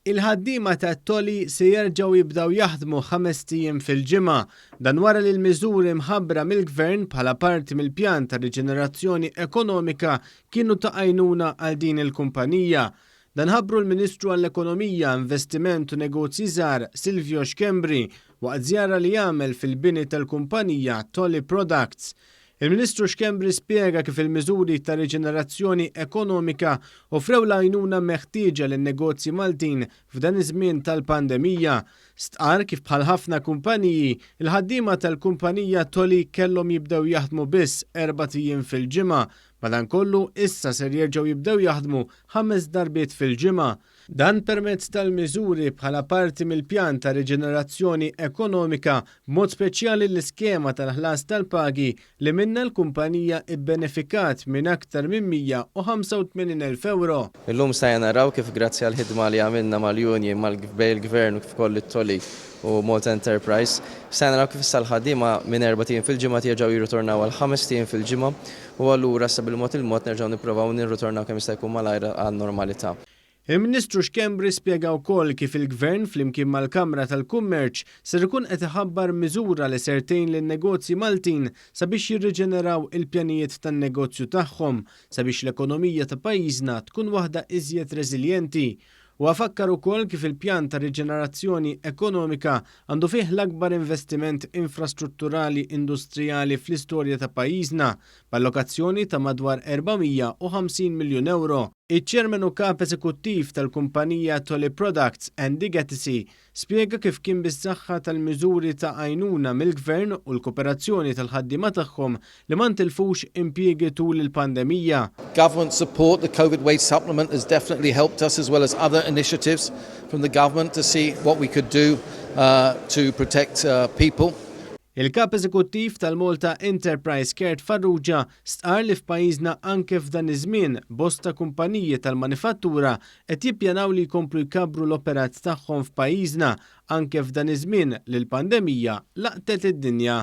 Il-ħaddiema ta' Toly se jerġgħu jibdew jaħdmu ħamest ijiem fil-ġimgħa. Dan wara li l-miżuri mħabbra mill-Gvern bħala parti mill-pjan ta' riġenerazzjoni ekonomika kienu ta' għajnuna għal din il-kumpanija. Dan ħabbru l-Ministru għall-Ekonomija, Investiment u Negozji Żgħar Silvio Schembri waqt żjara li għamel fil-bini tal-kumpanija Toly Products. Il-Ministru Schembri spjega kif il-miżuri ta' riġenerazzjoni ekonomika offrew l-għajnuna meħtieġa lin-negozji Maltin f'dan iż-żmien tal-pandemija. Stqarr kif bħal ħafna kumpaniji, il-ħaddiema tal-kumpanija Toly kellhom jibdew jaħdmu biss erbat ijiem fil-ġimgħa. Madankollu issa ser jerġgħu jibdew jaħdmu ħames darbiet fil-ġimgħa. Dan permezz tal-miżuri bħala parti mill-pjan ta' riġenerazzjoni ekonomika, b'mod speċjali l-iskema tal-ħlas tal-pagi li minnha l-kumpanija ibbenefikat minn aktar minn 185,000 ewro. Illum stajna naraw kif grazzi għall-ħidma li għamilna mal-union, mal bejn il-Gvern u kif ukoll it-Toly u Malta Enterprise, stajna naraw kif issa l-ħaddiema minn erbat ijiem fil-ġimgħa qed jerġgħu jirritornaw għal ħamest ijiem fil-ġimgħa u allura issa bil-mod il-mod nerġgħu nipprovaw nirritornaw kemm jista' jkun malajr għan-normalità. Il-Ministru Schembri spjega wkoll kif il-Gvern flimkien mal-Kamra tal-Kummerċ ser ikun qed iħabbar miżura li ser tgħin lin-negozji Maltin sabiex jirriġeneraw il-pjanijiet tan-negozju tagħhom sabiex l-ekonomija ta' pajjiżna tkun waħda iżjed reżiljenti. Huwa fakkar ukoll kif il-pjan ta' riġenerazzjoni ekonomika għandu fih l-akbar investiment infrastrutturali industrijali fl-istorja ta' pajjiżna, b'allokazzjoni ta' madwar 450 miljun ewro. Iċ-Chairman u Kap Eżekuttiv tal-kumpanija Toly Products, Andy Gatisi, Spjega kif kien bis-saħħa tal-miżuri ta' għajnuna mill-Gvern u l-koperazzjoni tal-ħaddiema tagħhom li ma ntilfux impjiegi tul il-pandemija. Government support, the Covid wage supplement has definitely helped us as well as other initiatives from the government to see what we could do to protect people. Il-Kap Eżekuttiv tal-Malta Enterprise Kurt Farrugia stqarr li f'pajjiżna anke f'dan iż-żmien bosta kumpaniji tal-manifattura qed jippjanaw li jkomplu jkabbru l-operat tagħhom f'pajjiżna anke f'dan iż-żmien li l-pandemija laqtet id-dinja.